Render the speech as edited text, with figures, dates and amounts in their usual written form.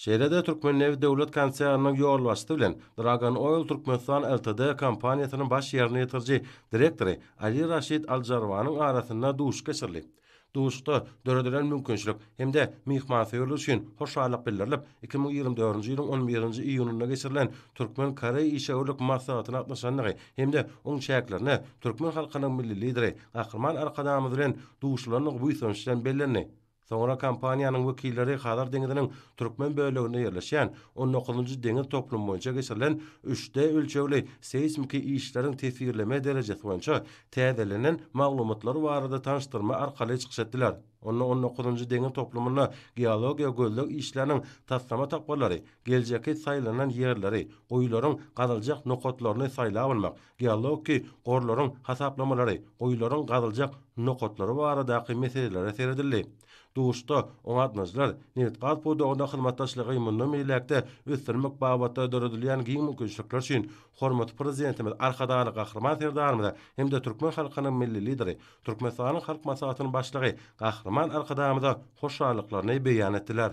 Şeýle-de Türkmennebit döwlet konserniniň ýolbaşçysy bilen Dragon Oil Türkmenistan LTD kompaniýasynyň baş ýerine ýetiriji direktory Ali Raşid Al Jarwanyň arasynda duşuşyk geçirildi. Duşuşykda döredilen mümkinçilik hem-de myhmansöýerlik üçin hoşallyk bildirilip, 2024-nji ýylyň on birinji iýunynda geçirilen türkmen-koreý işewürlik maslahatyna gatnaşandygy hem-de oň çäklerinde türkmen halkynyň Milli Lideri Gahryman Arkadagymyz bilen duşulandygy buýsanç bilen bellendi. Soňra kompaniýanyň wekilleri Hazar deňziniň türkmen böleginde ýerleşýän on dokuzynjy deňiz toplumy boýunça geçirilen üç D ölçegli seýsmiki işleriň teswirleme derejesi boýunça täzelenen maglumatlar barada tanyşdyrma arkaly çykyş etdiler. Onda on dokuzynjy deňiz toplumynda geologiýa gözleg işleriniň taslama tapgyrlary, geljekki saýlanan ýerleri, guýularyň gazyljak nokatlaryny saýlap almak, geologiki gorlaryň hasaplamalary, guýularyň gazyljak nokatlary baradaky meselelere seredildi. Duşuşykda oňa gatnaşyjylar nebitgaz pudagynda hyzmatdaşlygy mundan beýläk-de ösdürmek babatda döredilýän giň mümkinçilikler üçin hormatly Prezidentimiz Arkadagly Gahryman Serdarymyza hem-de türkmen halkynyň Milli Lideri, Türkmenistanyň Halk Maslahatynyň Başlygy Gahryman Arkadagymyza hoşallyklaryny beýan etdiler.